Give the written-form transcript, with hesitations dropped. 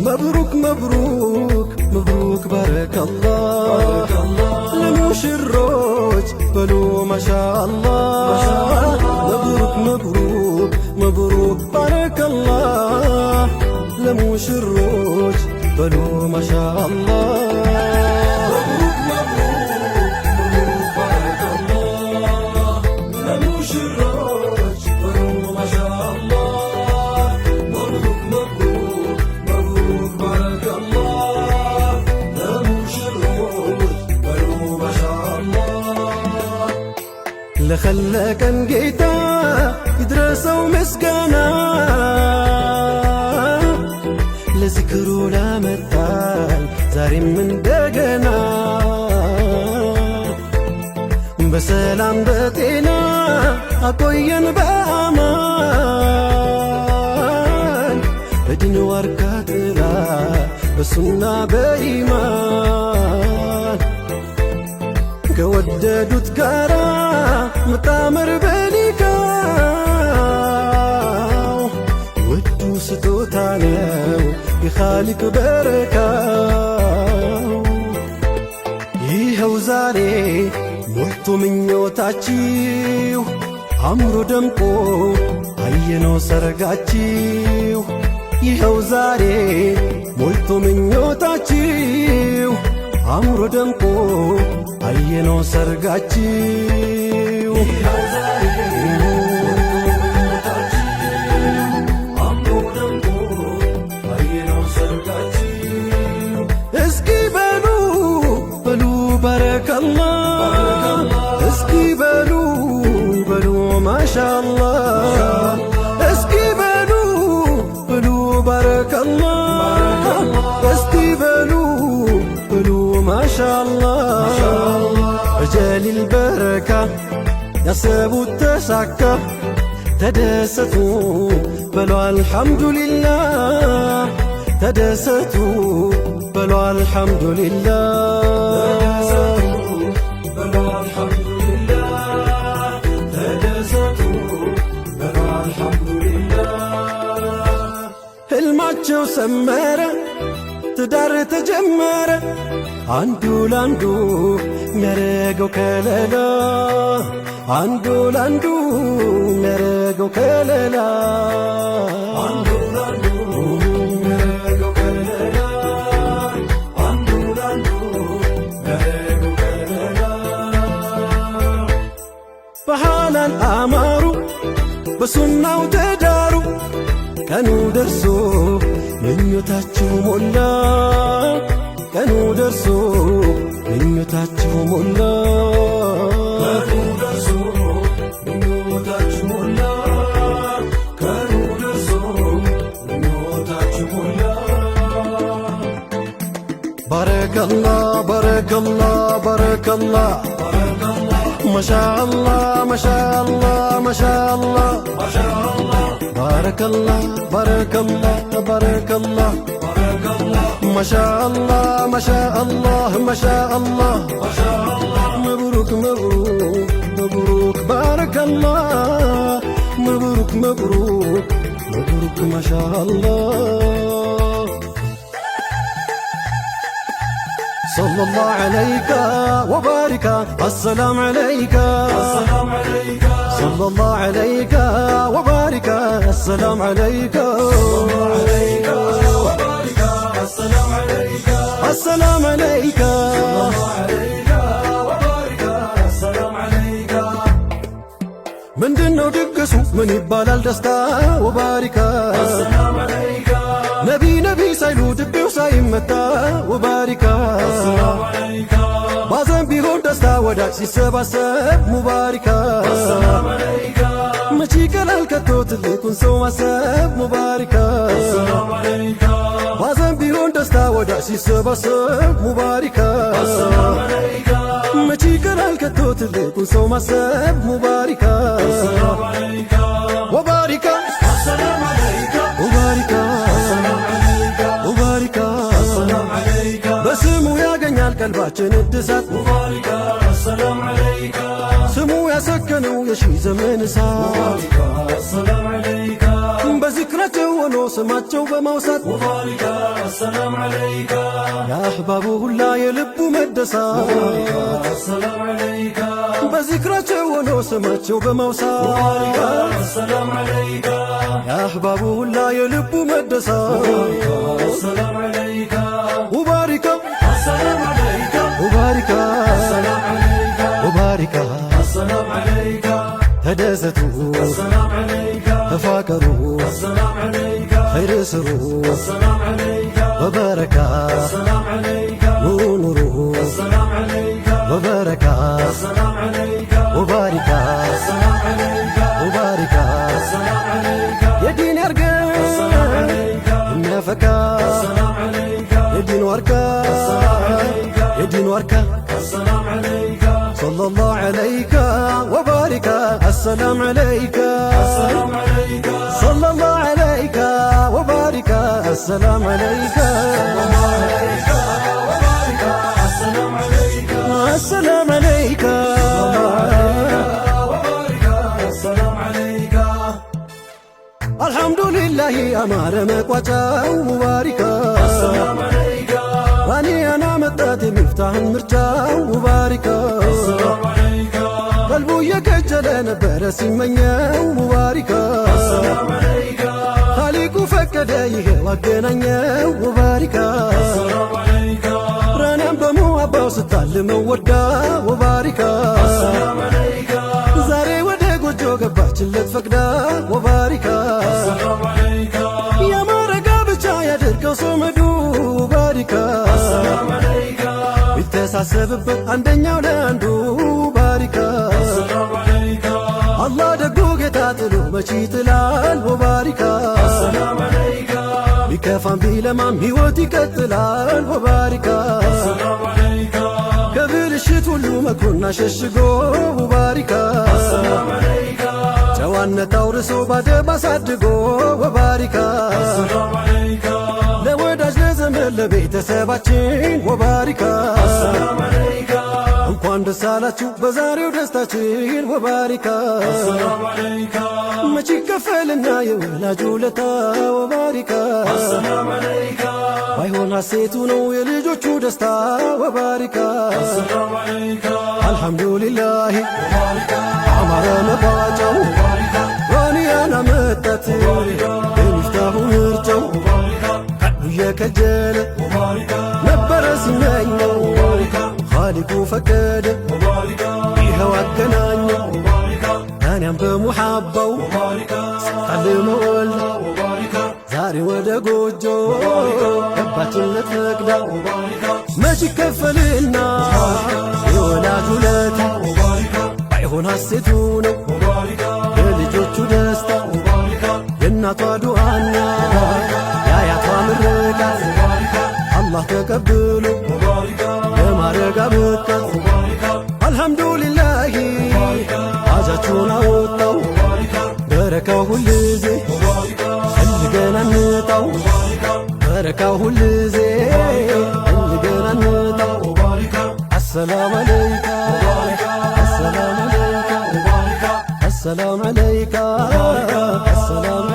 مبروك مبروك مبروك بارك الله ለሙሽሮች በሉ ማሻአላህ። مبروك مبروك مبروك بارك الله ለሙሽሮች በሉ ማሻአላህ። مبروك مبروك مبروك بارك الله ለሙሽሮች በሉ ማሻአላህ። مبروك مبروك مبروك بارك الله ለሙሽሮች በሉ ማሻአላህ። ለኸለቀን ጌታ ይድረሰው ምስጋና፣ ለዝክሩ ላመጣን ዛሬም እንደገና፣ በሰላም በጤና አቆየን በአማን፣ በዲን ዋርካ ጥላ በሱና በኢማን፣ ከወደዱት ጋራ መጣመር በኒካው ውዱ ስጦታ ነው የኻሊቅ በረካው። ይኸው ዛሬ ሞልቶ ምኞታችሁ፣ አምሮ ደምቆ አየነው ሰርጋችሁ። ይኸው ዛሬ ሞልቶ ምኞታችሁ፣ አምሮ ደምቆ አየነው ሰርጋችሁ። ይኸው ዛሬ ሞልቶ ምኞታችሁ፣ አምሮ ደምቆ አየነው ሰርጋችሁ። እስኪ በሉ በሉ ባረከላህ፣ እስኪ በሉ በሉ ማሻአላህ፣ እስኪ በሉ በሉ ባረከላህ፣ እስኪ በሉ በሉ ማሻአላህ። በጀሊል በረካ ያሰቡት ተሳካ፣ ተደሰቱ በሉ አልሐምዱሊላህ፣ ተደሰቱ በሉ አልሐምዱሊላህ። በሉ አልሐምዱሊላህ፣ ተደሰቱ በሉ አልሐምዱሊላህ። ህልማቸው ሰመረ፣ ትዳር ተጀመረ፣ አንዱ ላንዱ ሚያረገው ከለላ፣ አንዱ ላንዱ ሚያረገው ከለላ፣ አንዱ ላንዱ ሚያረገው ከለላ፣ አንዱ ላንዱ ሚያረገው ከለላ። በሐላል አማሩ፣ በሱናው ተዳሩ፣ ቀኑ ደርሶ ምኞታችሁ ሞላ፣ ቀኑ ደርሶ ምኞታችሁ ሞላ፣ ቀኑ ደርሶ ምኞታችሁ ሞላ፣ ቀኑ ደርሶ ምኞታችሁ ሞላ። ባረከላህ ባረከላህ ባረከላህ፣ ማሻአላህ ማሻአላህ ማሻአላህ፣ ባረከላህ ባረከላህ ባረከላህ፣ ማሻአላህ ማሻአላህ ማሻአላህ። مبروك مبروك مبروك بارك الله፣ مبروك مبروك مبروك ማሻአላህ። صلى الله عليك وبارك، السلام عليك، السلام عليك، صلى الله عليك وبارك، السلام عليك، عليك وبارك، السلام عليك، السلام عليك، عليك وبارك، السلام عليك። ምንድነው ድግሱ? ምን ይባላል ደስታ? ወባሪካ ነቢ ነቢ ሳይሉ ድቤው ሳይመታ፣ ወባሪካ ባዘን ቢሆን ደስታ ወዳጅ ሲሰባሰብ፣ ሙባሪካ መቺ ቀላል ከቶ ትልቁን ሰው ማሰብ፣ ሙባሪካ ባዘን ቢሆን ደስታ ወዳጅ ሲሰባሰብ፣ ሙባሪካ መቺ ቀላል ከቶ ትልቁን ሰው ማሰብ፣ ሙባሪካ ወባሪካ ሙባሪካ ሙባሪካ። በስሙ ያገኛል ቀልባችን እድሳት፣ ስሙ። ያሰከነው የሺህ ዘመን እሳት السلام عليك በዚክራቸው ሆኖ ስማቸው በማውሳት مبارك السلام عليك የአሕባቡ ሁላ የልቡ መደሳት السلام عليك በዚክራቸው ሆኖ ስማቸው በማውሳት السلام عليك የአሕባቡ ሁላ የልቡ መደሳት السلام عليك ሙባሪካ السلام عليك ሙባሪካ السلام عليك ሙባሪካ السلام عليك ተደሰቱ السلام عليك ተፋቀሩ السلام عليك ኸይር ስሩ السلام عليك በበረካ السلام عليك ኑሩ ኑሩ السلام عليك በበረካ السلام عليك ሙባሪካ السلام عليك ሙባሪካ السلام عليك የዲን ያርገን የሚያፈካ السلام عليك የዲን ዋርካ የዲን ዋርካ السلام عليك صلى الله عليك وبارك السلام عليك السلام عليك صلى الله عليك وبارك السلام عليك وبارك السلام عليك السلام عليك وبارك السلام عليك الحمد لله አማረ መቋጫው ሙባሪካ السلام عليك ራኒያን አመጣት የሚፍታህን ምርጫው ሙባሪካ السلام عليك ቀልቡ እየከጀለ ነበረ ሲመኘው ሙባሪካ السلام عليك ኻሊቁ ፈቀደ ይሄው አገናኘው ሙባሪካ السلام عليك ራንያን በሙአባው ስታልመው ወዳ ሙባሪካ السلام عليك ዛሬ ወደ ጎጆ ገባችለት ፈቅዳ ሙባሪካ السلام عليك ያማረ ጋብቻ ያድርገው ሶመዱ ባሪካ السلام عليك ቢተሳሰብበት አንደኛው ለአንዱ ባሪካ السلام عليك አላህ ደጉ ጌታ ጥሎ መቼ ይጥላል ሙባሪካ السلام عليك ቢከፋም ቢለማም ሕይወት ይቀጥላል ሙባሪካ السلام عليك ከብልሽት ሁሉ መክሮና ሸሽጎ ሙባሪካ السلام عليك ጨዋነት አውርሶ ባደብ አሳድጎ ወባሪካ السلام عليك ለወዳጅ ለዘመድ ለቤተሰባችን ወባሪካ السلام عليك እንኳን ደስ አላችሁ በዛሬው ደስታችን ወባሪካ السلام عليك መች ይከፈልና የወላጅ ውለታ ወባሪካ السلام عليك ባይሆን ሐሴቱ ነው የልጆቹ ደስታ ወባሪካ السلام عليك አልሐምዱሊላህ مبارك አማረ መቋጫው مبارك ራኒያን አመጣት የሚፍታሁ ምርጫው مبارك ቀልቡ እየከጀለ مبارك ነበረ ሲመኘው ኻሊቁ ፈቀደ مبارك ይኸው አገናኘው مبارك ራንያን በሙሐባው مبارك ታልመው ወልዳ مبارك ዛሬ ወደ ጎጆ ገባችለት ፈቅዳ مبارك መች ይከፈልና የወላጅ ውለታ مبارك ባይሆን ሐሴቱ ነው مبارك የልጆቹ ደስታ مبارك የእናቷ ዱዓና የአያቷ ምርቃት مبارك አላህ ተቀብሎ مبارك ለማረግ አበቃት። مبارك አልሐምዱሊላሂ ሐጃችሁን አወጣው مبارك በረካው ሁልጊዜ مبارك ፈልገን አንጣው مبارك በረካው ሁልጊዜ ፈልገን አንጣው مبارك አሰላም አለይካ አሰላም አለይካ مبارك አሰላም አለይካ አሰላም